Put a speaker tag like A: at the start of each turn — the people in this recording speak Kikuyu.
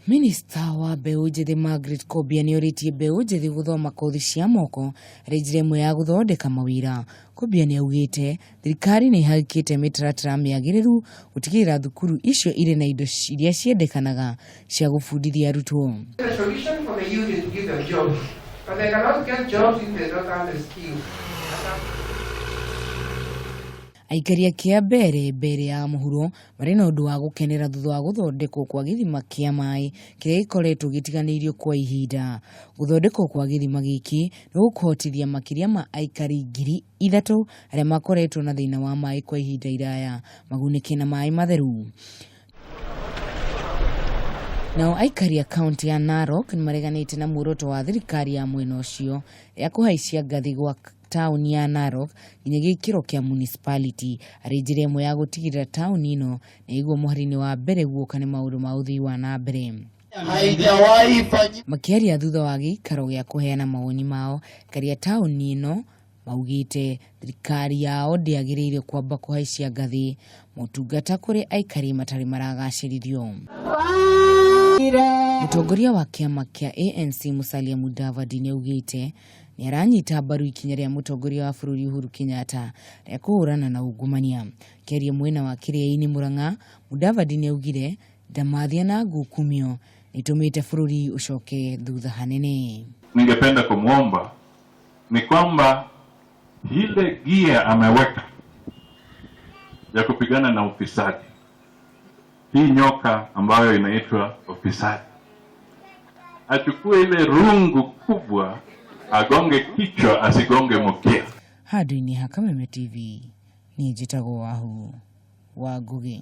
A: Minista wa mbeũ njĩthĩ Margaret Kobia nĩorĩtie mbeũ njĩthĩ gũthoma kothi cia moko arĩ njĩra ĩmwe ya gũthondeka mawĩra. Kobia nĩaugĩte thirikari nĩ ĩhakĩte mĩtaratara mĩagĩrĩru gũtigĩrĩra thukuru icio irĩ na indo iria ciendekanaga cia gũbundithia arutwo.
B: The solution for the youth is to give them jobs, but they cannot get jobs if they don't have the skills.
A: Aikari a Kĩambere mbere ya mũhuro marĩ na ũndũ wa gũkenera thutha wa gũthondekwo kwa gĩthima kĩa maĩ kĩrĩa gĩkoretwo gĩtiganĩirio kwa ihinda. Gũthondekwo kwa gĩthima gĩkĩ nĩ gũkũhotithia makĩria ma aikari 3,000 arĩa makoretwo na thĩna wa maĩ kwa ihinda iraya magunĩke na maĩ matheru. Nao aikari a kaunti ya Narok nĩ mareganĩte na muoroto wa thirikari ya mwena ũcio ya kũhaicia ngathĩ gwa taũni ya Narok nginya gĩkĩro kĩa municipality arĩ njĩra ĩmwe ya gũtigĩrĩra taũni ĩno nĩ ĩigwo mũhari-inĩ wa mbere guoka nĩ maũndũ ma ũthii wa na mbere.
C: Haijawahi fanyika.
A: Makĩaria thutha wa gĩikaro gĩa kũheana mawoni mao, aikari a taũni ĩno maugĩte thirikari yao ndĩagĩrĩire kwamba kũhaicia ngathĩ motungata kũrĩ aikari matarĩ maragacĩrithio. Mũtongoria wa kĩama kĩa ANC Musalia Mudavadi nĩaugĩte nĩ aranyita mbaru ikinya rĩa mũtongoria wa bũrũri Uhuru Kenyatta rĩa kũhũrana na ungumania. Akĩaria mwena wa Kĩrĩainĩ Murang'a, Mudavadi nĩaugire ndamathia na ngukumio nĩitũmĩte bũrũri ũcoke thutha hanene.
D: Ningependa kumwomba ni kwamba ile gia ameweka ya kupigana na ufisadi, hii nyoka ambayo inaitwa ufisadi, achukue ile rungu kubwa agonge kichwa, asigonge mkia.
A: Handũ-inĩ ha Kameme TV, niĩ njĩtagwo Wahu wa Ngũgĩ.